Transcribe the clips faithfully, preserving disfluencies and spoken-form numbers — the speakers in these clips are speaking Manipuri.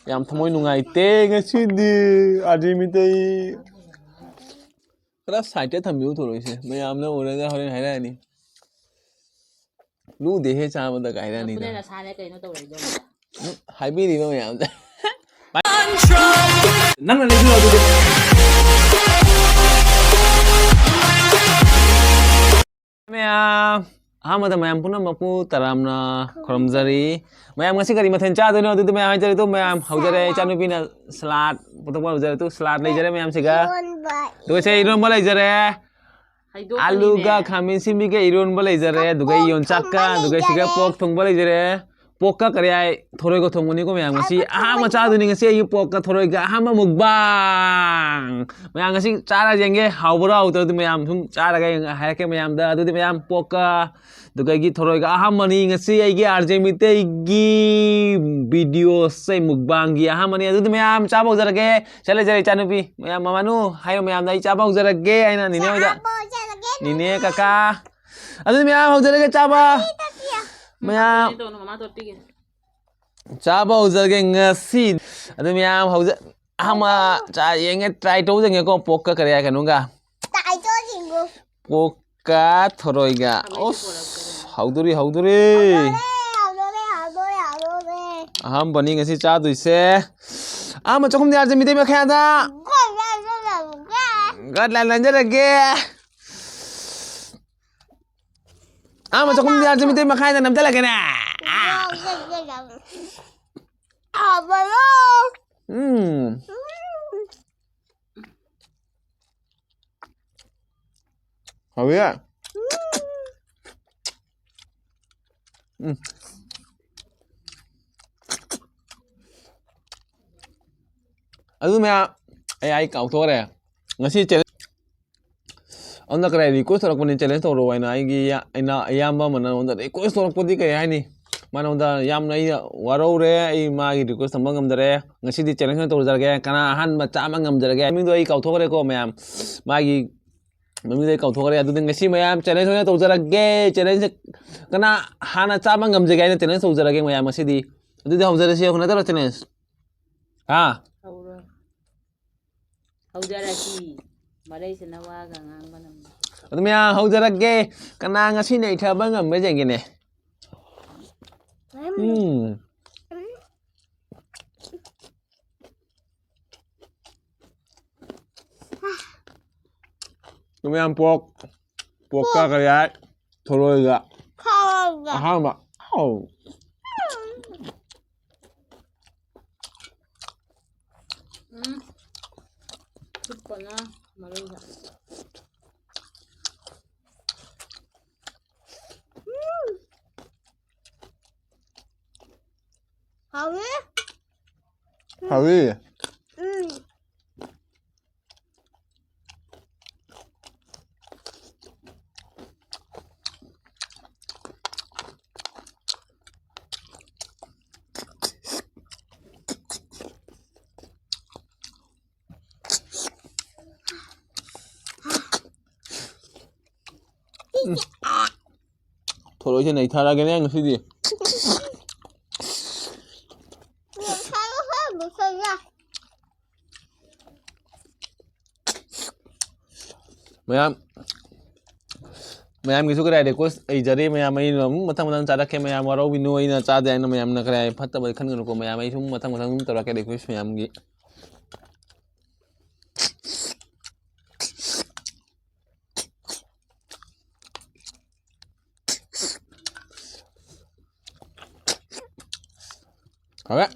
ꯌꯥꯝ ꯊꯃꯣꯏ ꯅꯨꯡꯉꯥꯏꯇꯦ ꯉꯁꯤꯗꯤ꯫ ꯑꯥꯔꯖꯦ ꯃꯤꯇꯩ ꯈꯔ ꯁꯥꯏꯠꯇ ꯊꯝꯕꯤꯌꯨ ꯊꯣꯔꯛꯏꯁꯦ, ꯃꯌꯥꯝꯅ ꯎꯔꯒ ꯍꯣꯔꯦꯟ ꯍꯥꯏꯔꯛꯑꯅꯤ꯫ ꯂꯨꯗꯦꯍꯦ ꯆꯥꯕꯗ ꯀꯥꯏꯔꯛꯑꯅꯤꯗ꯫ ꯅꯁꯥꯅꯦ ꯀꯩꯅꯣ ꯇꯧꯔꯛꯏꯗꯣ꯫ ꯎꯝ, ꯍꯥꯏꯕꯤꯔꯤꯕ ꯃꯌꯥꯝꯗ꯫ ꯅꯪꯅ ꯂꯩꯕꯤꯔꯣ ꯑꯗꯨꯗꯤ꯫ ꯃꯌꯥꯝ, ꯑꯍꯥꯟꯕꯗ ꯃꯌꯥꯝ ꯄꯨꯝꯅꯃꯛꯄꯨ ꯇꯔꯥꯝꯅ ꯈꯨꯔꯨꯝꯖꯔꯤ꯫ ꯃꯌꯥꯝ ꯉꯁꯤ ꯀꯔꯤ ꯃꯊꯦꯜ ꯆꯥꯗꯣꯏꯅꯣ? ꯑꯗꯨꯗꯤ ꯃꯌꯥꯝ ꯍꯥꯏꯖꯔꯦ꯫ ꯑꯗꯨ ꯃꯌꯥꯝ ꯍꯧꯖꯔꯦ꯫ ꯁꯂꯥꯗ꯫ ꯏꯆꯥꯅꯨꯄꯤꯅ ꯁꯂꯥꯗ ꯄꯨꯊꯣꯛꯄ ꯍꯧꯖꯔꯦ꯫ ꯑꯗꯨ ꯁꯂꯥꯗ ꯂꯩꯖꯔꯦ ꯃꯌꯥꯝꯁꯤꯒ꯫ ꯏꯔꯣꯟꯕ꯫ ꯑꯗꯨꯒ ꯁꯦ ꯏꯔꯣꯟꯕ ꯂꯩꯖꯔꯦ꯫ ꯍꯥꯏꯗꯣꯛꯀꯅꯤꯅꯦ꯫ ꯑꯂꯨꯒ ꯈꯥꯃꯦꯟ ꯑꯁꯤꯟꯕꯤꯒ ꯏꯔꯣꯟꯕ ꯂꯩꯖꯔꯦ꯫ ꯑꯗꯨꯒ ꯑꯩ ꯌꯣꯟꯆꯥꯛꯀ, ꯄꯣꯛ ꯑꯗꯨꯒ ꯁꯤꯒ ꯂꯩꯖꯔꯦ꯫ ꯄꯣꯛ ꯊꯣꯡꯕ ꯂꯩꯖꯔꯦ꯫ ꯄꯣꯛꯀ ꯀꯔꯤ ꯍꯥꯏ? ꯊꯣꯔꯣꯏꯒ ꯊꯣꯡꯕꯅꯤꯀꯣ ꯃꯌꯥꯝ꯫ ꯉꯁꯤ ꯊꯣꯔꯣꯏꯒ ꯑꯍꯥꯟꯕ ꯊꯣꯡꯕ꯫ ꯆꯥꯗꯣꯏꯅꯤ ꯉꯁꯤ ꯑꯩꯒꯤ ꯄꯣꯛꯀ ꯊꯣꯔꯣꯏꯒ ꯑꯍꯥꯟꯕ ꯃꯨꯛꯕꯥꯡ꯫ ꯃꯌꯥꯝ ꯉꯁꯤ ꯆꯥꯔ ꯌꯦꯡꯒꯦ꯫ ꯍꯥꯎꯕ꯭ꯔꯥ ꯍꯥꯎꯇ꯭ꯔꯗꯤ ꯃꯌꯥꯝ ꯁꯨꯝ ꯆꯥꯔꯒ ꯍꯥꯏꯔꯛꯀꯦ ꯃꯌꯥꯝꯗ꯫ ꯑꯗꯨꯗꯤ ꯃꯌꯥꯝ ꯄꯣꯛꯀ ꯑꯗꯨꯒ ꯑꯩꯒꯤ ꯊꯣꯔꯣꯏꯒ ꯑꯍꯥꯟꯕꯅꯤ ꯉꯁꯤ ꯑꯩꯒꯤ ꯑꯥꯔꯖꯦ ꯃꯤꯇꯩꯒꯤ ꯚꯤꯗꯤꯑꯣꯁꯦ, ꯃꯨꯛꯕꯥꯡꯒꯤ ꯑꯍꯥꯟꯕꯅꯤ꯫ ꯑꯗꯨꯗꯤ ꯃꯌꯥꯝ ꯆꯥꯕ ꯍꯧꯖꯔꯒꯦ꯫ ꯆꯠꯂꯦ, ꯆꯠꯂꯦ, ꯏꯆꯥꯅꯨꯄꯤ꯫ ꯃꯌꯥꯝ ꯃꯃꯥꯅꯨ ꯍꯥꯏꯌꯣ ꯃꯌꯥꯝꯗ, ꯑꯩ ꯆꯥꯕ ꯍꯧꯖꯔꯒꯦ ꯍꯥꯏꯅ ꯅꯤꯅꯦ ꯍꯣꯏꯗ꯫ ꯆꯥꯕ ꯍꯧꯖꯔꯒꯦ, ꯅꯤꯅꯦ, ꯅꯤꯅꯦ꯫ ꯀꯀꯥ꯫ ꯑꯗꯨꯗꯤ ꯃꯌꯥꯝ ꯍꯧꯖꯔꯒꯦ ꯆꯥꯕ꯫ ꯇꯣꯠꯄꯤꯌꯣ꯫ ꯃꯌꯥꯝ꯫ ꯇꯧꯅꯨ, ꯃꯃꯥ ꯇꯣꯠꯄꯤꯒꯦ꯫ ꯆꯥꯕ ꯍꯧꯖꯔꯒꯦ ꯉꯁꯤ꯫ ꯑꯗꯨ ꯃꯌꯥꯝ ꯍꯧꯖ-, ꯑꯍꯥꯟꯕ ꯆꯥ ꯌꯦꯡꯒꯦ, try ꯇꯧꯖꯒꯦꯀꯣ, ꯄꯣꯛꯀ ꯀꯔꯤ ꯍꯥꯏ ꯀꯩꯅꯣꯒ꯫ Try ꯇꯧꯖꯤꯡꯒꯣ꯫ ꯄꯣꯛꯀ ꯊꯣꯔꯣꯏꯒ꯫ ꯑꯁ, ꯍꯧꯗꯣꯔꯤ, ꯍꯧꯗꯣꯔꯤ꯫ ꯍꯧꯗꯣꯔꯦ, ꯍꯧꯗꯣꯔꯦ, ꯍꯧꯗꯣꯔꯦ, ꯍꯧꯗꯣꯔꯦ꯫ ꯑꯍꯥꯟꯕꯅꯤ ꯉꯁꯤ ꯆꯥꯗꯣꯏꯁꯦ꯫ ꯑꯍꯥꯟꯕ ꯆꯥꯛꯈꯨꯝꯗꯤ ꯑꯥꯔꯖꯦ ꯃꯤꯇꯩ ꯃꯈꯥꯗ꯫ ꯒꯣꯠ ꯂꯥꯏ ꯂꯟꯖꯔꯒꯦ꯫ ꯑꯍꯥꯟꯕ ꯆꯥꯛꯈꯨꯝꯗꯤ ꯑꯥꯔꯖꯦ ꯃꯤꯇꯩ ꯃꯈꯥꯗ ꯅꯝꯊꯂꯒꯦꯅꯦ꯫ ꯍꯥꯎꯕꯔꯣ? ꯎꯝ꯫ ꯍꯥꯎꯋꯦ꯫ ꯎꯝ꯫ ꯑꯗꯨ ꯃꯌꯥꯝ, ꯑꯩ, ꯑꯩ ꯀꯥꯎꯊꯣꯛꯈ꯭ꯔꯦ꯫ ꯉꯁꯤ challenge ꯑꯗꯨꯅ ꯀꯔꯥꯏ request ꯇꯧꯔꯛꯄꯅꯤ, challenge ꯇꯧꯔꯣ ꯍꯥꯏꯅ꯫ ꯑꯩꯒꯤ ꯏꯌꯥ-, ꯑꯩꯅ ꯏꯌꯥꯝꯕ ꯑꯃꯅ ꯑꯩꯉꯣꯟꯗ request ꯇꯧꯔꯛꯄꯗꯤ ꯀꯔꯤ ꯍꯥꯏꯅꯤ? ꯃꯉꯣꯟꯗ ꯌꯥꯝꯅ ꯑꯩ ꯋꯥꯔꯧꯔꯦ, ꯑꯩ ꯃꯥꯒꯤ request ꯊꯝꯕ ꯉꯝꯗꯔꯦ꯫ ꯉꯁꯤꯗꯤ challenge ꯑꯣꯏꯅ ꯇꯧꯖꯔꯒꯦ꯫ ꯀꯅꯥ ꯑꯍꯥꯟꯕ ꯆꯥꯕ ꯉꯝꯖꯔꯒꯦ? ꯃꯃꯤꯡꯗꯣ ꯑꯩ ꯀꯥꯎꯊꯣꯛꯈ꯭ꯔꯦꯀꯣ ꯃꯌꯥꯝ꯫ ꯃꯥꯒꯤ ꯃꯃꯤꯡꯗꯣ ꯑꯩ ꯀꯥꯎꯊꯣꯛꯈ꯭ꯔꯦ꯫ ꯑꯗꯨꯗꯤ ꯉꯁꯤ ꯃꯌꯥꯝ challenge ꯑꯣꯏꯅ ꯇꯧꯖꯔꯒꯦ꯫ Challenge ꯀꯅꯥ ꯍꯥꯟꯅ ꯆꯥꯕ ꯉꯝꯖꯒꯦ ꯍꯥꯏꯅ challenge ꯇꯧꯖꯔꯒꯦ ꯃꯌꯥꯝ ꯉꯁꯤꯗꯤ꯫ ꯑꯗꯨꯗꯤ ꯍꯧꯖꯔꯁꯤ, ꯍꯧꯅꯗꯕ challenge꯫ ꯍꯥ? ꯍꯧꯔꯣ꯫ ꯍꯧꯖꯔꯁꯤ꯫ ꯃꯔꯩꯁꯤꯅ ꯋꯥꯒ ꯉꯥꯡꯕ ꯅꯪ꯫ ꯑꯗꯨ ꯃꯌꯥꯝ ꯍꯧꯖꯔꯛꯀꯦ꯫ ꯀꯅꯥ ꯉꯁꯤ ꯅꯩꯊꯕ ꯉꯝꯕ ꯌꯦꯡꯒꯦꯅꯦ? ꯎꯝ꯫ ꯑꯗꯨ ꯃꯌꯥꯝ ꯄꯣꯛ, ꯄꯣꯛꯀ ꯀꯔꯤ ꯍꯥꯏ? ꯊꯔꯣꯏꯒ꯫ ꯊꯔꯣꯏꯒ꯫ ꯑꯍꯥꯟꯕ꯫ ꯑꯧ꯫ ꯎꯝ꯫ ꯆꯨꯞꯄꯅ ꯃꯔꯣꯏꯒ꯫ ꯎꯝ꯫ ꯍꯥꯎꯋꯦ꯫ ꯍꯥꯎꯋꯦ꯫ ꯎꯝ꯫ ꯎꯝ꯫ ꯊꯣꯔꯣꯏꯁꯦ ꯅꯩꯊꯔꯒꯦꯅꯦ ꯉꯁꯤꯗꯤ꯫ ꯃꯌꯥꯝ, ꯃꯌꯥꯝꯒꯤꯁꯨ ꯀꯔꯥꯏ request ꯂꯩꯖꯔꯤ꯫ ꯃꯌꯥꯝ ꯑꯩꯅ ꯑꯗꯨꯝ ꯃꯊꯪ ꯃꯊꯪ ꯆꯥꯔꯛꯀꯦ꯫ ꯃꯌꯥꯝ ꯋꯥꯔꯧꯕꯤꯅꯨ, ꯑꯩꯅ ꯆꯥꯗꯦ ꯍꯥꯏꯅ ꯃꯌꯥꯝꯅ ꯀꯔꯥꯏ ꯐꯠꯇꯕ ꯈꯟꯒꯅꯨꯀꯣ꯫ ꯃꯌꯥꯝ ꯑꯩ ꯁꯨꯝ ꯃꯊꯪ ꯃꯊꯪ ꯑꯗꯨꯝ ꯇꯧꯔꯛꯀꯦ request ꯃꯌꯥꯝꯒꯤ꯫ ꯍꯥꯎꯔꯦ꯫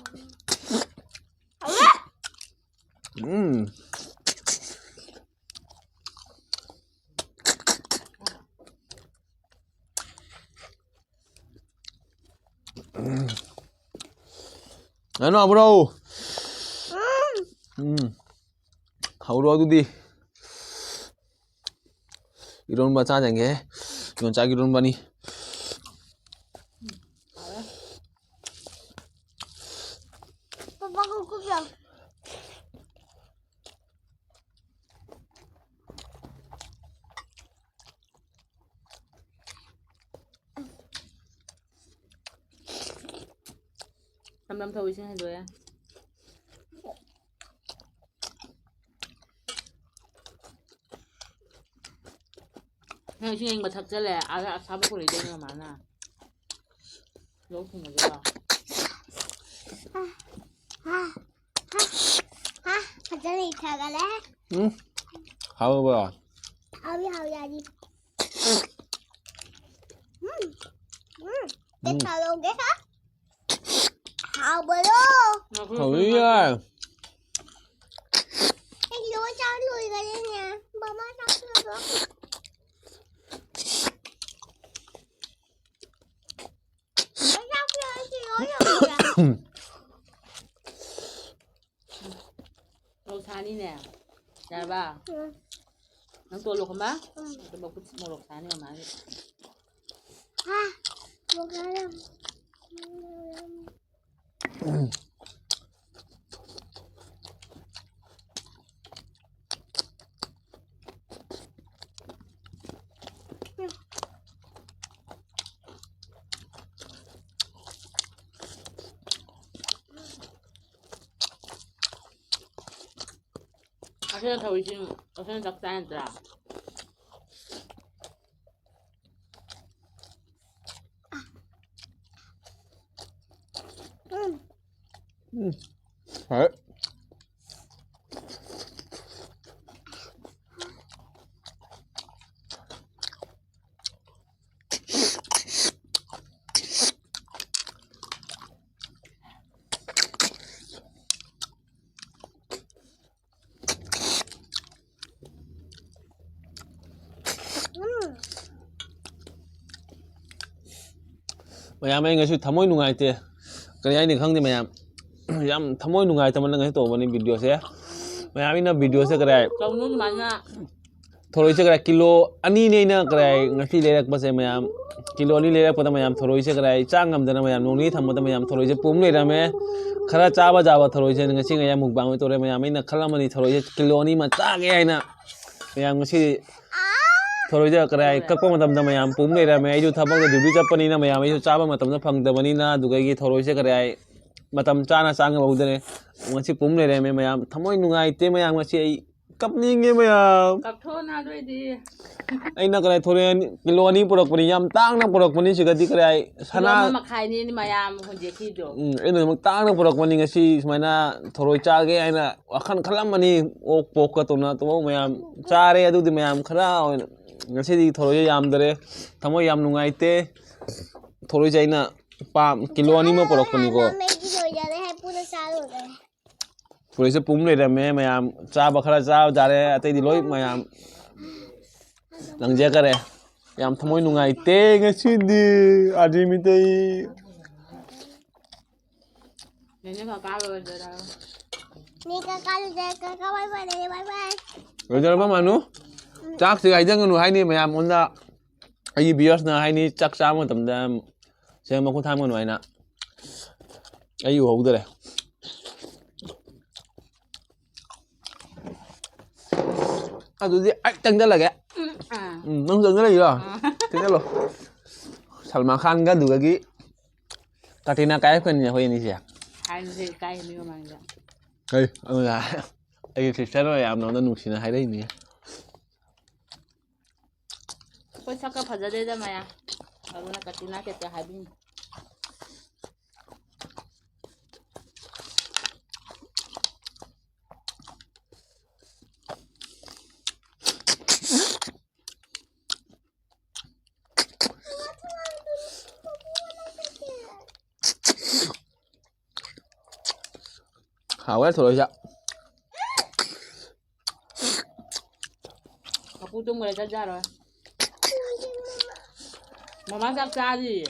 ꯎꯝ꯫ ꯀꯩꯅꯣ, ꯍꯧꯔꯣ꯫ ꯎꯝ꯫ ꯍꯧꯔꯣ ꯑꯗꯨꯗꯤ꯫ ꯏꯔꯣꯟꯕ ꯆꯥꯖꯒꯦ꯫ ꯌꯣꯡꯆꯥꯛ ꯏꯔꯣꯟꯕꯅꯤ꯫ ꯄꯄꯥ ꯀꯨꯀꯨ ꯀꯌꯥ? ꯅꯝ ꯅꯝ ꯊꯧ ꯏꯁꯤꯡ ꯍꯩꯗꯣꯛꯑꯦ꯫ ꯅꯪ ꯏꯁꯤꯡ ꯑꯏꯪꯕ ꯊꯛꯆꯜꯂꯦ, ꯑꯥꯗ ꯑꯁꯥꯕ ꯄꯨꯔꯛꯏꯗꯣ ꯅꯣꯏ ꯃꯥꯅ꯫ ꯂꯣꯛ ꯊꯨꯡꯕꯗꯨꯗ꯫ ꯐꯖꯅ ꯏꯊꯒꯠꯂꯦ꯫ ꯎꯝ, ꯍꯥꯎꯕ꯭ꯔꯣ? ꯍꯥꯎꯏ, ꯍꯥꯎꯏ, ꯌꯥꯅꯤ꯫ ꯎꯝ, ꯎꯝ, ꯎꯝ꯫ ꯇꯦꯁ ꯇꯧꯔꯧꯒꯦ, ꯍꯥ? ꯍꯥꯎꯕ꯭ꯔꯣ? ꯍꯥꯎꯏ ꯌꯥꯏ꯫ ꯑꯩ ꯂꯣꯏ ꯆꯥ ꯂꯣꯏꯒꯔꯦꯅꯦ꯫ ꯕꯕꯥ ꯆꯥꯛ ꯂꯣꯏꯔꯣ꯫ ꯑꯩ ꯆꯥꯛ ꯂꯣꯏꯔꯦ, ꯁꯤ ꯂꯣꯏ ꯂꯣꯏꯔꯦ꯫ ꯃꯣꯔꯣꯛ ꯁꯥꯅꯤꯅꯦ꯫ ꯌꯥꯔꯕ? ꯎꯝ꯫ ꯅꯪ ꯇꯣꯠꯂꯣ, ꯈꯪꯕ? ꯎꯝ꯫ ꯑꯗꯨ ꯃꯈꯨꯠ ꯃꯣꯔꯣꯛ ꯁꯥꯅꯤ ꯃꯃꯥꯒꯤ꯫ ꯍꯥ, ꯃꯣꯔꯣꯛ ꯁꯥꯅꯤ꯫ ꯑꯁꯤꯅ ꯊꯧꯔꯤꯁꯤꯡ, ꯑꯁꯤꯅ ꯆꯥꯛ ꯆꯥ ꯅꯠꯇ꯭ꯔꯥ? ꯎꯝ꯫ ꯎꯝ꯫ ꯍꯣꯏ꯫ ꯎꯝ꯫ ꯃꯌꯥꯝ, ꯑꯩ ꯉꯁꯤ ꯊꯃꯣꯏ ꯅꯨꯡꯉꯥꯏꯇꯦ꯫ ꯀꯔꯤ ꯍꯥꯏꯅꯤ ꯈꯪꯗꯦ ꯃꯌꯥꯝ꯫ ꯌꯥꯝ ꯊꯃꯣꯏ ꯅꯨꯡꯉꯥꯏꯇꯃꯟꯗꯅ ꯉꯁꯤ ꯇꯧꯕꯅꯤ video ꯁꯦ꯫ ꯃꯌꯥꯝ, ꯑꯩꯅ video ꯁꯦ ꯀꯗꯥꯏ ꯇꯧꯅꯨ ꯑꯗꯨꯃꯥꯏꯅ꯫ ꯊꯔꯣꯏꯁꯦ ꯀꯗꯥꯏ ꯀꯤꯂꯣ ꯑꯅꯤꯅꯦ ꯑꯩꯅ ꯀꯗꯥꯏ ꯉꯁꯤ ꯂꯩꯔꯛꯄꯁꯦ ꯃꯌꯥꯝ꯫ ꯀꯤꯂꯣ ꯑꯅꯤ ꯂꯩꯔꯛꯄꯗ ꯃꯌꯥꯝ ꯊꯔꯣꯏꯁꯦ ꯀꯗꯥꯏ ꯆꯥ ꯉꯝꯗꯅ ꯃꯌꯥꯝ ꯅꯣꯡ ꯅꯤꯅꯤ ꯊꯝꯕꯗ ꯃꯌꯥꯝ ꯊꯔꯣꯏꯁꯦ ꯄꯨꯝ ꯂꯩꯔꯝꯃꯦ꯫ ꯈꯔ ꯆꯥꯕ ꯌꯥꯕ ꯊꯔꯣꯏꯁꯦ ꯉꯁꯤ ꯉꯌꯥ mukbang ꯑꯣꯏ ꯇꯧꯔꯦ ꯃꯌꯥꯝ꯫ ꯑꯩꯅ ꯈꯜꯂꯝꯕꯅꯤ ꯊꯔꯣꯏꯁꯦ ꯀꯤꯂꯣ ꯑꯅꯤ ꯑꯃ ꯆꯥꯒꯦ ꯍꯥꯏꯅ꯫ ꯃꯌꯥꯝ ꯉꯁꯤ ꯊꯔꯣꯏꯁꯦ ꯀꯗꯥꯏ ꯀꯛꯄ ꯃꯇꯝꯗ ꯃꯌꯥꯝ ꯄꯨꯝ ꯂꯩꯔꯝꯃꯦ꯫ ꯑꯩꯁꯨ ꯊꯕꯛꯇ duty ꯆꯠꯄꯅꯤꯅ ꯃꯌꯥꯝ ꯑꯩꯁꯨ ꯆꯥꯕ ꯃꯇꯝꯗ ꯐꯪꯗꯕꯅꯤꯅ ꯑꯗꯨꯗꯒꯤ ꯊꯔꯣꯏꯁꯦ ꯀꯗꯥꯏ ꯃꯇꯝ ꯆꯥꯅ ꯆꯥ ꯉꯝꯍꯧꯗꯔꯦ꯫ ꯉꯁꯤ ꯄꯨꯝ ꯂꯩꯔꯝꯃꯦ ꯃꯌꯥꯝ꯫ ꯊꯃꯣꯏ ꯅꯨꯡꯉꯥꯏꯇꯦ ꯃꯌꯥꯝ꯫ ꯉꯁꯤ ꯑꯩ ꯀꯞꯅꯤꯡꯉꯦ ꯃꯌꯥꯝ꯫ ꯀꯞꯊꯣꯛꯑꯣꯅ ꯑꯗꯨ ꯑꯣꯏꯗꯤ꯫ ꯑꯩꯅ ꯀꯗꯥꯏ ꯊꯣꯔꯛꯑꯦ, ꯀꯤꯂꯣ ꯑꯅꯤ ꯄꯨꯔꯛꯄꯅꯤ, ꯌꯥꯝ ꯇꯥꯡꯅ ꯄꯨꯔꯛꯄꯅꯤ꯫ ꯁꯤꯒꯗꯤ ꯀꯗꯥꯏ ꯀꯤꯂꯣ ꯁꯅꯥ ꯑꯃ ꯃꯈꯥꯏꯅꯦ ꯃꯌꯥꯝ ꯍꯧꯖꯤꯛꯀꯤꯗꯣ꯫ ꯎꯝ, ꯑꯩꯅ ꯑꯃꯨꯛ ꯇꯥꯡꯅ ꯄꯨꯔꯛꯄꯅꯤ꯫ ꯉꯁꯤ ꯁꯨꯃꯥꯏꯅ ꯊꯣꯔꯣꯏ ꯆꯥꯒꯦ ꯍꯥꯏꯅ ꯋꯥꯈꯜ ꯈꯜꯂꯝꯕꯅꯤ꯫ ꯑꯣꯛ ꯄꯣꯛꯀ ꯇꯧꯅ ꯇꯧꯕ ꯃꯌꯥꯝ ꯆꯥꯔꯦ꯫ ꯑꯗꯨꯗꯤ ꯃꯌꯥꯝ ꯈꯔ ꯑꯣꯏꯅ ꯉꯁꯤꯗꯤ ꯊꯣꯔꯣꯏꯁꯦ ꯌꯥꯝꯗꯔꯦ꯫ ꯊꯃꯣꯏ ꯌꯥꯝ ꯅꯨꯡꯉꯥꯏꯇꯦ꯫ ꯊꯣꯔꯣꯏꯁꯦ ꯑꯩꯅ ꯄꯥꯝ ꯀꯤꯂꯣ ꯑꯅꯤꯃꯛ ꯄꯨꯔꯛꯄꯅꯤꯀꯣ꯫ ꯃꯦꯒꯤ ꯂꯣꯏꯖꯔꯦ ꯍꯥꯏ ꯄꯨꯟꯅ ꯆꯥꯔꯨꯔꯦ꯫ ꯐꯨꯔꯤꯠꯁꯦ ꯄꯨꯝ ꯂꯩꯔꯝꯃꯦ ꯃꯌꯥꯝ꯫ ꯆꯥꯕ ꯈꯔ ꯆꯥꯕ ꯇꯥꯔꯦ, ꯑꯇꯩꯗꯤ ꯂꯣꯏ ꯃꯌꯥꯝ ꯂꯪꯖꯈꯔꯦ꯫ ꯌꯥꯝ ꯊꯃꯣꯏ ꯅꯨꯡꯉꯥꯏꯇꯦ ꯉꯁꯤꯗꯤ꯫ ꯑꯥꯔꯖꯦ ꯃꯤꯇꯩ꯫ ꯅꯦꯅꯦ ꯀꯀꯥ ꯂꯣꯏꯗꯣꯏꯔꯥ? ꯅꯦ ꯀꯀꯥ ꯂꯣꯏꯖꯔꯦ, ꯀꯀꯥ ꯕꯥꯏ ꯕꯥꯏ, ꯅꯦꯅꯦ ꯕꯥꯏ ꯕꯥꯏ꯫ ꯂꯣꯏꯖꯔꯕ ꯃꯥꯅꯨ? ꯆꯥꯛꯁꯦ ꯍꯥꯏꯖꯒꯅꯨ ꯍꯥꯏꯅꯤ ꯃꯌꯥꯝ ꯑꯣꯟꯗ꯫ ꯑꯩꯒꯤ ꯚꯤꯌꯔꯁꯅ ꯍꯥꯏꯅꯤ ꯆꯥꯛ ꯆꯥꯕ ꯃꯇꯝꯗ ꯁꯦ ꯃꯈꯨꯠ ꯊꯥꯡꯒꯅꯨ ꯍꯥꯏꯅ꯫ ꯑꯩ ꯎꯍꯧꯗꯔꯦ꯫ ꯑꯗꯨꯗꯤ ꯑꯩ ꯆꯪꯁꯤꯜꯂꯒꯦ꯫ ꯑꯥ꯫ ꯎꯝ, ꯅꯪ ꯆꯪꯁꯤꯜꯂꯛꯏꯔꯣ? ꯆꯪꯁꯤꯜꯂꯣ꯫ ꯁꯜꯃꯥꯟ ꯈꯥꯟꯒ ꯑꯗꯨꯗꯒꯤ ꯀꯇ꯭ꯔꯤꯅꯥ ꯀꯥꯏꯐꯀꯅꯤ ꯑꯩꯈꯣꯏ ꯑꯅꯤꯁꯦ꯫ ꯍꯥꯏꯕꯁꯦ ꯏꯀꯥꯏ ꯃꯤ ꯃꯃꯥꯡꯗ꯫ ꯀꯩ? ꯑꯗꯨꯅ ꯑꯩꯒꯤ ꯁꯤꯁꯇꯔ ꯌꯥꯝꯅ ꯅꯨꯡꯁꯤꯅ ꯍꯥꯏꯔꯛꯏꯅꯦ꯫ ꯑꯩꯈꯣꯏ ꯁꯛꯀ ꯐꯖꯗꯦꯗ ꯃꯌꯥꯝ꯫ ꯑꯗꯨꯅ ꯀꯇ꯭ꯔꯤꯅꯥ ꯀꯩꯀꯩ ꯍꯥꯏꯕꯤꯅꯤ꯫ ꯍꯥꯎꯋꯦ ꯊꯣꯔꯣꯏꯁꯦ꯫ ꯃꯄꯨ ꯇꯨꯝꯈ꯭ꯔꯦ, ꯆꯠ ꯌꯥꯔꯣꯏ꯫ ꯃꯃꯥ ꯆꯥꯛ ꯆꯥꯔꯤꯌꯦ꯫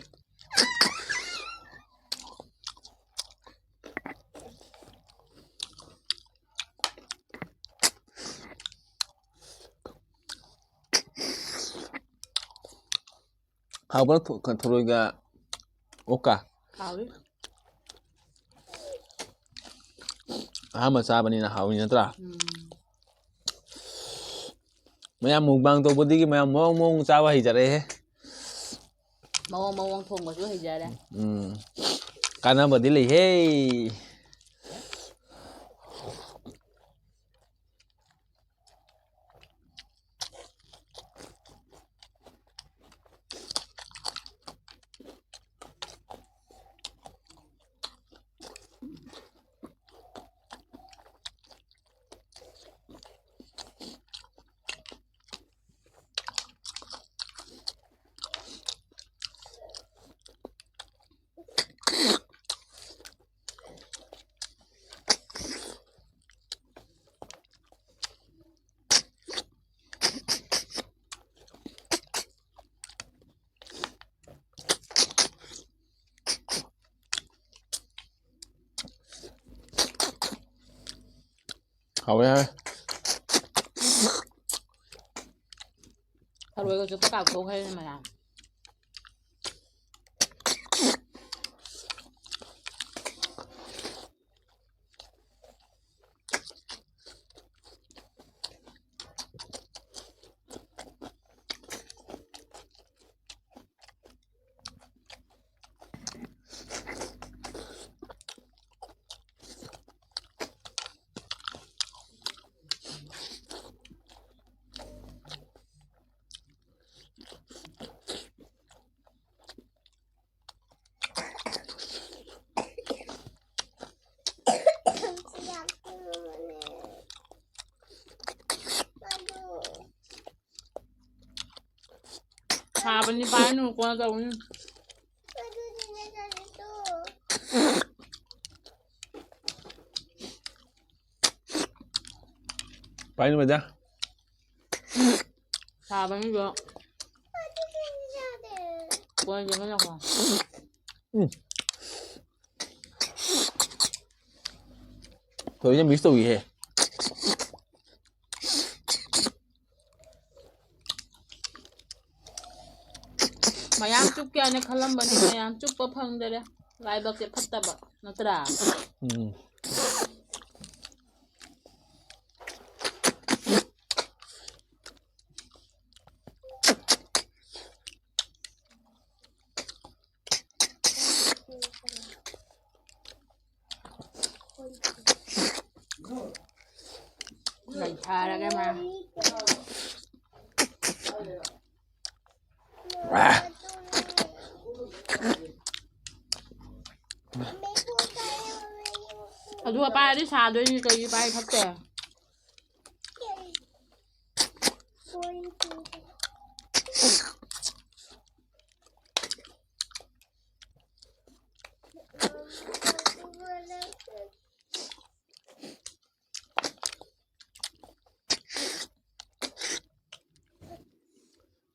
ꯍꯥꯎꯕ꯭ꯔꯥ ꯊꯣ-, ꯊꯣꯔꯣꯏꯒ ꯑꯣꯛꯀ? ꯍꯥꯎꯏ꯫ ꯑꯍꯥꯟꯕ ꯆꯥꯕꯅꯤꯅ ꯍꯥꯎꯏ ꯅꯠꯇ꯭ꯔꯥ? ꯎꯝ꯫ ꯃꯌꯥꯝ ꯃꯨꯛꯕꯥꯡ ꯇꯧꯕꯗꯒꯤ ꯃꯌꯥꯝ ꯃꯑꯣꯡ ꯃꯑꯣꯡ ꯆꯥꯕ ꯍꯩꯖꯔꯛꯑꯦꯍꯦ꯫ ꯃꯑꯣꯡ ꯃꯑꯣꯡ ꯊꯣꯡꯕꯁꯨ ꯍꯩꯖꯔꯦ꯫ ꯎꯝ꯫ ꯀꯥꯟꯅꯕꯗꯤ ꯂꯩꯍꯦ꯫ ꯍꯥꯎꯋꯦ, ꯍꯥꯎꯋꯦ꯫ ꯊꯔꯣꯏꯒ ꯆꯨꯞꯄ ꯀꯥꯎꯊꯣꯛꯈ꯭ꯔꯦꯅꯦ ꯃꯌꯥꯝ꯫ ꯁꯥꯕꯅꯤ ꯄꯥꯏꯅꯨ ꯀꯣꯟꯅ ꯇꯧꯅꯤ꯫ ꯄꯥꯏꯅꯨ ꯃꯦꯗꯥ꯫ ꯁꯥꯕꯅꯤꯗꯣ꯫ ꯀꯣꯟꯅ ꯇꯧꯅꯤ꯫ ꯎꯝ꯫ ꯊꯣꯏꯁꯦ ꯃꯤꯁ ꯇꯧꯏꯍꯦ꯫ ꯃꯌꯥꯝ ꯆꯨꯞꯀꯦ ꯍꯥꯏꯅ ꯈꯜꯂꯝꯕꯅꯤ, ꯃꯌꯥꯝ ꯆꯨꯞꯄ ꯐꯪꯗꯔꯦ꯫ ꯂꯥꯏꯕꯛꯁꯦ ꯐꯠꯇꯕ ꯅꯠꯇ꯭ꯔꯥ? ꯎꯝ꯫ ꯂꯩꯊꯔꯒꯦ ꯃꯥ꯫ ꯑꯗꯨ ꯑꯄꯥꯏꯗꯤ ꯁꯥꯗꯣꯏꯅꯤ ꯀꯩꯒꯤ ꯄꯥꯏ ꯐꯠꯇꯦ꯫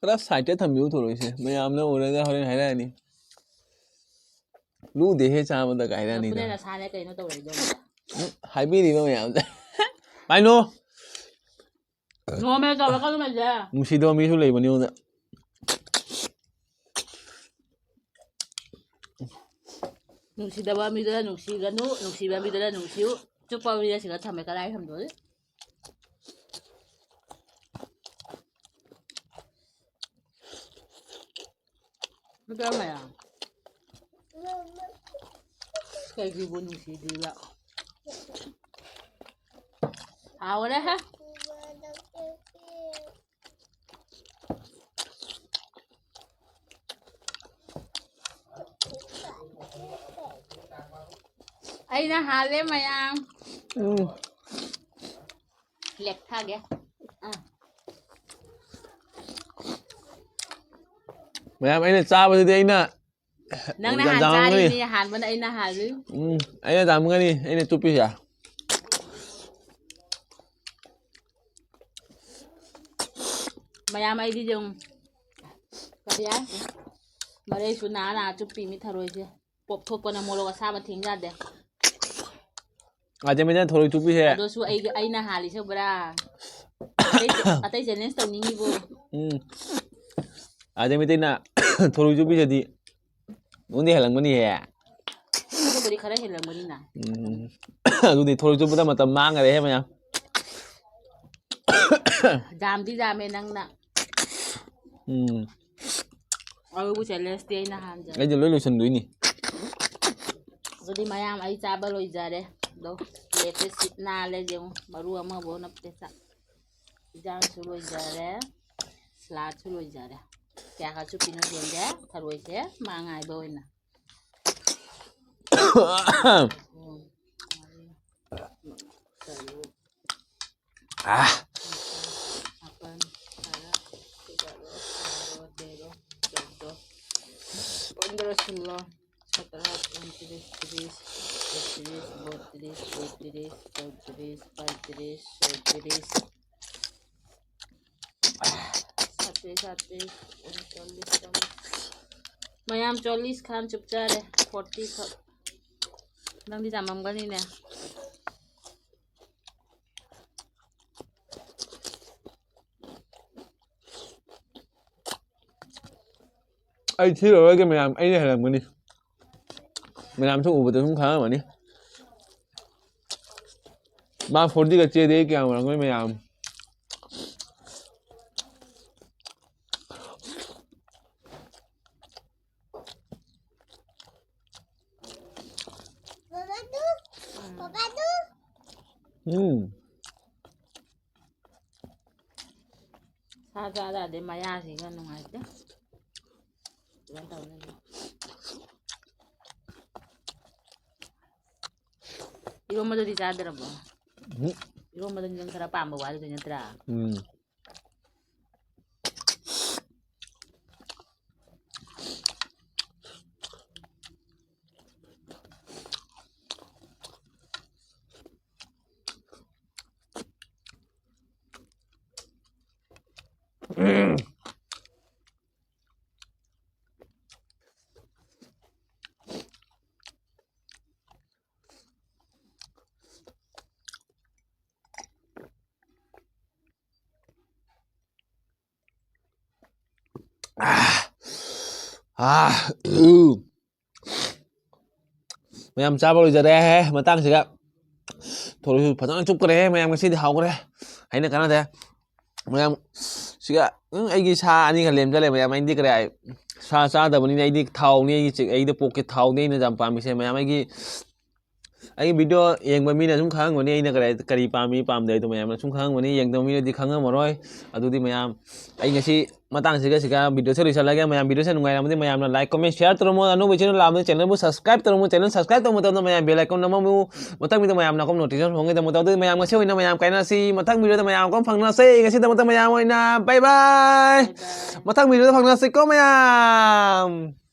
ꯈꯔ ꯁꯥꯏꯠꯇ ꯊꯝꯕꯤꯌꯨ ꯊꯣꯔꯛꯏꯁꯦ, ꯃꯌꯥꯝꯅ ꯎꯔꯒ ꯍꯣꯔꯦꯟ ꯍꯥꯏꯔꯛꯑꯅꯤ꯫ ꯂꯨꯗꯦꯍꯦ ꯆꯥꯕꯗ ꯀꯥꯏꯔꯛꯑꯅꯤ꯫ ꯅꯈꯨꯠꯅ ꯅꯁꯥꯅ ꯀꯩꯅꯣ ꯇꯧꯔꯛꯏꯗꯣ? ꯎꯝ, ꯍꯥꯏꯕꯤꯔꯤꯕ ꯃꯌꯥꯝꯗ꯫ ꯀꯥꯏꯅꯣ? ꯅꯣꯔꯃꯦꯜ ꯇꯧꯔꯛꯀꯅꯨ ꯃꯁꯦ꯫ ꯅꯨꯡꯁꯤꯗꯕ ꯃꯤꯁꯨ ꯂꯩꯕꯅꯤ ꯑꯗꯨꯅ꯫ ꯅꯨꯡꯁꯤꯗꯕ ꯃꯤꯗꯨꯅ ꯅꯨꯡꯁꯤꯒꯅꯨ, ꯅꯨꯡꯁꯤꯕ ꯃꯤꯗꯨꯅ ꯅꯨꯡꯁꯤꯌꯨ꯫ ꯆꯨꯞꯄ ꯃꯤꯗ ꯁꯤꯒ ꯊꯝꯃꯦ ꯀꯗꯥꯏ ꯊꯝꯗꯣꯔꯤ? ꯃꯌꯥꯝ꯫ ꯀꯩꯒꯤꯕꯨ ꯅꯨꯡꯁꯤꯗ꯭ꯔꯤꯕ? ꯍꯥꯎꯔꯦꯍꯦ꯫ ꯑꯩꯅ ꯍꯥꯜꯂꯦ ꯃꯌꯥꯝ꯫ ꯎꯝ꯫ ꯂꯦꯛꯊꯒꯦ꯫ ꯑꯥ꯫ ꯃꯌꯥꯝ ꯑꯩꯅ ꯆꯥꯕꯗꯨꯗꯤ ꯑꯩꯅ ꯅꯪꯅ ꯌꯥꯝ ꯍꯥꯟ ꯆꯥꯔꯝꯒꯅꯤ꯫ ꯆꯥꯔꯤꯅꯦ, ꯍꯥꯟꯕꯅ ꯑꯩꯅ ꯍꯥꯜꯂꯤ꯫ ꯎꯝ, ꯑꯩꯅ ꯆꯥꯔꯝꯒꯅꯤ, ꯑꯩꯅ ꯆꯨꯞꯄꯤꯁꯦ꯫ ꯃꯌꯥꯝ ꯑꯩꯗꯤ ꯑꯗꯨꯝ ꯀꯔꯤ ꯍꯥꯏ? ꯃꯔꯩꯁꯨ ꯅꯥ ꯅꯥ ꯆꯨꯞꯄꯤ ꯃꯤ ꯊꯔꯣꯏꯁꯦ꯫ ꯄꯣꯞꯊꯣꯛꯄꯅ ꯃꯣꯔꯣꯛ ꯑꯁꯥꯕ ꯊꯦꯡ ꯌꯥꯗꯦ꯫ ꯑꯥꯖꯃꯤꯗ ꯊꯔꯣꯏ ꯆꯨꯞꯄꯤꯁꯦ꯫ ꯑꯗꯨꯁꯨ ꯑꯩꯒꯤ, ꯑꯩꯅ ꯍꯥꯜꯂꯤꯁꯦ ꯄꯨꯔꯥ꯫ ꯑꯇꯩ, ꯑꯇꯩ challenge ꯇꯧꯅꯤꯡꯉꯤꯕꯣ? ꯎꯝ꯫ ꯑꯥꯖꯃꯤꯗꯩꯅ ꯊꯔꯣꯏ ꯆꯨꯞꯄꯤꯁꯤꯗꯤ ꯅꯉꯣꯟꯗꯤ ꯍꯦꯜꯂꯝꯒꯅꯤꯍꯦ꯫ ꯑꯗꯨꯕꯨꯗꯤ ꯈꯔ ꯍꯦꯜꯂꯝꯒꯅꯤꯅ꯫ ꯎꯝ꯫ ꯑꯗꯨꯗꯤ ꯊꯔꯣꯏ ꯆꯨꯞꯄꯗ ꯃꯇꯝ ꯃꯥꯡꯈꯔꯦꯍꯦ ꯃꯌꯥꯝ꯫ ꯌꯥꯝꯗꯤ ꯌꯥꯝꯃꯦ ꯅꯪꯅ꯫ ꯎꯝ꯫ ꯑꯗꯨꯕꯨ challenge ꯇꯤ ꯑꯩꯅ ꯍꯥꯟꯖꯔꯦ꯫ ꯑꯩꯗꯤ ꯂꯣꯏ ꯂꯣꯏꯁꯟꯗꯣꯏꯅꯤ꯫ ꯑꯗꯨꯗꯤ ꯃꯌꯥꯝ ꯑꯩ ꯆꯥꯕ ꯂꯣꯏꯖꯔꯦ꯫ ꯑꯗꯣ plate ꯇ ꯁꯤꯠ ꯅꯥꯜꯂꯦ ꯌꯦꯡꯉꯨ꯫ ꯃꯔꯨ ꯑꯃꯐꯥꯎ ꯅꯞꯇꯦ ꯆꯥꯛ꯫ ꯏꯟꯖꯥꯡꯁꯨ ꯂꯣꯏꯖꯔꯦ꯫ Salad ꯁꯨ ꯂꯣꯏꯖꯔꯦ꯫ ꯀꯌꯥ ꯈꯛ ꯆꯨꯞꯄꯤꯅꯣ ꯌꯦꯡꯒꯦ꯫ ꯊꯔꯣꯏꯁꯦ ꯃꯥ ꯉꯥꯏꯕ ꯑꯣꯏꯅ꯫ ꯎꯝ꯫ ꯃꯔꯤ, ꯃꯉꯥ, ꯇꯔꯨꯛ, ꯑꯥ꯫ ꯃꯥꯄꯟ, ꯇꯔꯥ, ꯇꯔꯥꯃꯥꯊꯣꯏ, ꯕꯥꯔꯣ, ꯇꯦꯔꯣ, ꯆꯧꯗ, ꯄꯟꯗ꯭ꯔ, ꯁꯣꯂꯣ, ꯁꯇ꯭ꯔ, ꯑꯩꯠꯇꯤꯔꯤꯁ, ꯇꯤꯔꯤꯁ, ꯕꯣꯠꯇꯤꯔꯤꯁ, ꯇꯦꯇꯤꯔꯤꯁ, ꯆꯧꯇꯤꯔꯤꯁ, ꯄꯥꯏꯇꯤꯔꯤꯁ, ꯁꯣꯏꯇꯤꯔꯤꯁ, ꯁꯠꯇꯤꯔꯤꯁ, ꯑꯠꯇꯤꯔꯤꯁ, ꯎꯟꯆꯜꯂꯤꯁ, ꯆꯜꯂꯤꯁ꯫ ꯃꯌꯥꯝ ꯆꯣꯜꯂꯤꯁ ꯈꯥꯟ ꯆꯨꯞꯆꯔꯦ, forty ꯈꯛ꯫ ꯅꯪꯗꯤ ꯌꯥꯝꯃꯝꯒꯅꯤꯅꯦ꯫ ꯑꯩ ꯊꯤꯔꯔꯣꯏꯒꯦ ꯃꯌꯥꯝ, ꯑꯩꯅ ꯍꯦꯜꯂꯝꯒꯅꯤ꯫ ꯃꯌꯥꯝꯁꯨ ꯎꯕꯗ ꯁꯨꯝ ꯈꯪꯉꯝꯃꯅꯤ꯫ ꯃꯥ ꯐꯣꯔꯇꯤꯒ ꯆꯦꯗꯤ ꯑꯩ ꯀꯌꯥꯝ ꯑꯣꯏꯔꯝꯒꯅꯤ ꯃꯌꯥꯝ? ꯎꯝ꯫ ꯁꯥ ꯆꯥꯗꯗꯤ ꯃꯌꯥꯁꯤꯒ ꯅꯨꯡꯉꯥꯏꯇꯦ꯫ ꯀꯩꯅꯣ ꯇꯧꯅꯤ꯫ ꯏꯔꯣꯝꯕꯗꯨꯗꯤ ꯆꯥꯗ꯭ꯔꯕꯣ? ꯎꯝ꯫ ꯏꯔꯣꯝꯕꯗꯨꯗꯤ ꯅꯪ ꯈꯔ ꯄꯥꯝꯕ ꯋꯥꯠꯂꯤ ꯅꯠꯇ꯭ꯔꯥ? ꯎꯝ꯫ ꯑꯥ, ꯑꯥ, ꯎ꯫ ꯃꯌꯥꯝ ꯆꯥꯕ ꯂꯣꯏꯖꯔꯦ꯫ ꯃꯇꯥꯡꯁꯤꯒ ꯊꯣꯔꯛꯁꯨ ꯐꯖꯅ ꯆꯨꯞꯈ꯭ꯔꯦ꯫ ꯃꯌꯥꯝ ꯉꯁꯤꯗꯤ ꯍꯥꯎꯈ꯭ꯔꯦ꯫ ꯍꯥꯏꯅ ꯀꯥꯟꯅꯗꯦ꯫ ꯃꯌꯥꯝ ꯁꯤꯒ, ꯎꯝ, ꯑꯩꯒꯤ ꯁꯥ ꯑꯅꯤꯒ ꯂꯦꯝꯖꯜꯂꯦ꯫ ꯃꯌꯥꯝ ꯑꯩꯗꯤ ꯀꯔꯤ ꯍꯥꯏ? ꯁꯥ ꯆꯥꯗꯕꯅꯤꯅ ꯑꯩꯗꯤ ꯊꯥꯎꯅꯤ꯫ ꯑꯩꯒꯤ ꯆꯤꯛ-, ꯑꯩꯗꯤ ꯄꯣꯛꯀꯤ ꯊꯥꯎꯅꯤ ꯑꯩꯅ ꯌꯥꯝ ꯄꯥꯝꯃꯤꯁꯦ꯫ ꯃꯌꯥꯝ ꯑꯩꯒꯤ ꯑꯩꯒꯤ video ꯌꯦꯡꯕ ꯃꯤꯅ ꯁꯨꯝ ꯈꯪꯉꯝꯒꯅꯤ ꯑꯩꯅ ꯀꯔꯤ, ꯀꯔꯤ ꯄꯥꯝꯃꯤ ꯄꯥꯝꯗꯦ ꯍꯥꯏꯗꯣ ꯃꯌꯥꯝꯅ ꯁꯨꯝ ꯈꯪꯉꯝꯒꯅꯤ꯫ ꯌꯦꯡꯗꯕ ꯃꯤꯅꯗꯤ ꯈꯪꯉꯝꯃꯔꯣꯏ꯫ ꯑꯗꯨꯗꯤ ꯃꯌꯥꯝ, ꯑꯩ ꯉꯁꯤ ꯃꯇꯥꯡꯁꯤꯒ ꯁꯤꯒ videoꯁꯦ ꯂꯣꯏꯁꯤꯜꯂꯒꯦ꯫ ꯃꯌꯥꯝ videoꯁꯦ ꯅꯨꯡꯉꯥꯏꯔꯝꯃꯗꯤ ꯃꯌꯥꯝꯅ like, comment, share ꯇꯧꯔꯝꯃꯣ꯫ ꯑꯅꯧꯕ channel ꯂꯥꯛꯑꯕꯗꯤ channelꯕꯨ subscribe ꯇꯧꯔꯝꯃꯣ꯫ Channel subscribe ꯇꯧꯕ ꯃꯇꯝꯗ ꯃꯌꯥꯝ bell icon ꯅꯝꯃꯝꯃꯨ꯫ ꯃꯊꯪ video ꯃꯌꯥꯝꯅ ꯑꯩꯈꯣꯏ notification ꯐꯪꯉꯦ꯫ ꯇꯧꯕ ꯃꯇꯝꯗ ꯃꯌꯥꯝ ꯉꯁꯤ ꯑꯣꯏꯅ ꯃꯌꯥꯝ ꯀꯥꯏꯅꯁꯤ꯫ ꯃꯊꯪ videoꯗ ꯃꯌꯥꯝ ꯑꯃꯨꯛ ꯐꯪꯅꯁꯦ꯫ ꯉꯁꯤꯗꯃꯛꯇ ꯃꯌꯥꯝ ꯑꯣꯏꯅ bye bye꯫ ꯃꯊꯪ videoꯗ ꯐꯪꯅꯁꯤꯀꯣ ꯃꯌꯥꯝ꯫